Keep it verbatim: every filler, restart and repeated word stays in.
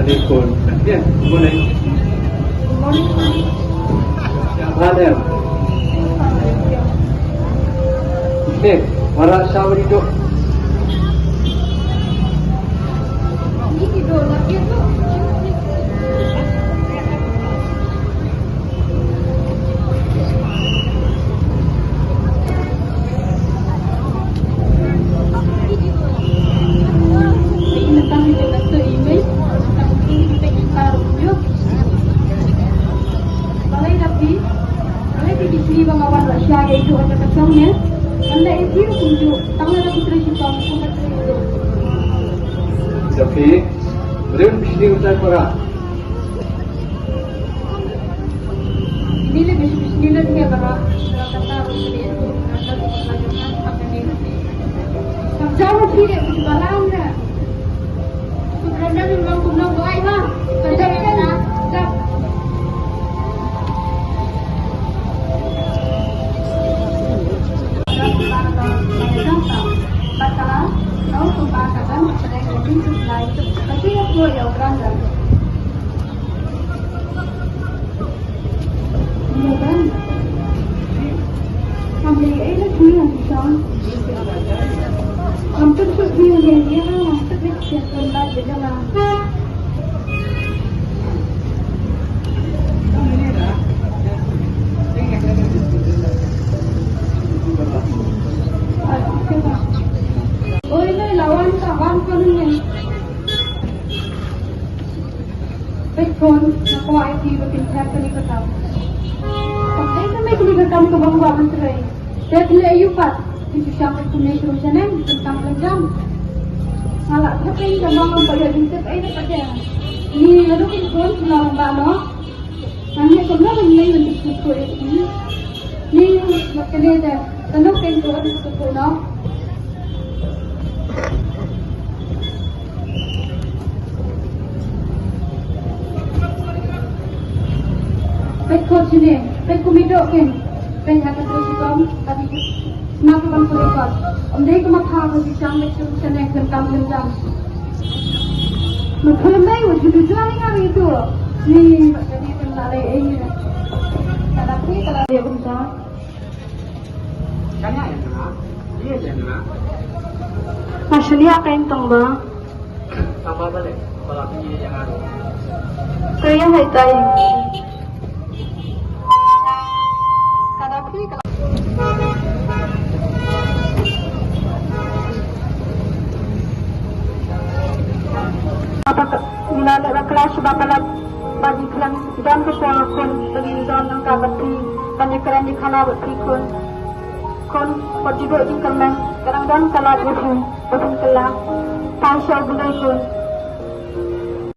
Good morning. Good morning. Madam. Okay, wara shawari do. Sophie, bring bishni utai para. Ini le bisu bisu ni le dia bara. Kata bisu ni itu. Kata bisu bisu ni itu. Jauh sih dia bisu balang dia. Sudah dah memang guna buai mah. Kerja kita nak. Dah. Bakala, kau tu bakal sedang lebih lain. Tapi aku ya orang dah. Oi, noi lawan ka wan ko nun. Peit khun, nga kwah ïa phi ba phin thep kane ka kam. Kam dei tang kane ka kam kaba nga kwah ban trei. Te phi leh aïu pat, phi shu shah peit kumne sha ruh shaneng, phin kam pynjam. Nga la thep ïa ka kam ba ïa phi thep ïa ka kam. Ni la duk khun, phi la wan ba noh. Ngan ïa kumno ban leit ban shu peit ïa phi. Ni mat kane te, tang kane ka kam ba phi thep noh. Peit khun shane, peit kum i doh ken, peit ha ka trei shitom, ka dei sma ka bang ka record. Ym dei ka matha ka jingsang, peit kum shane kan kam kan jam. Ma phone dei wa judu jua ni nga ri tu. Ni ba ka dei kan la lei ei ni. Ka da phi ka la lei kumta. Nga shaniah kein tang ba. Tang ba balei? Ba la phi ïa nga. Ka ïa hai tai. Ka da phi ka. Apa ka ina le ba klas ba ka la ba ji klan dan ka kwa kun ba ji dan nang ka ba phi ban ji klan ji khala ba phi kun. Khun, wat ju duh jingkyrmen, ka dang don ka lad ïa phi, ba phin kylla. Phai sha U Blei khun,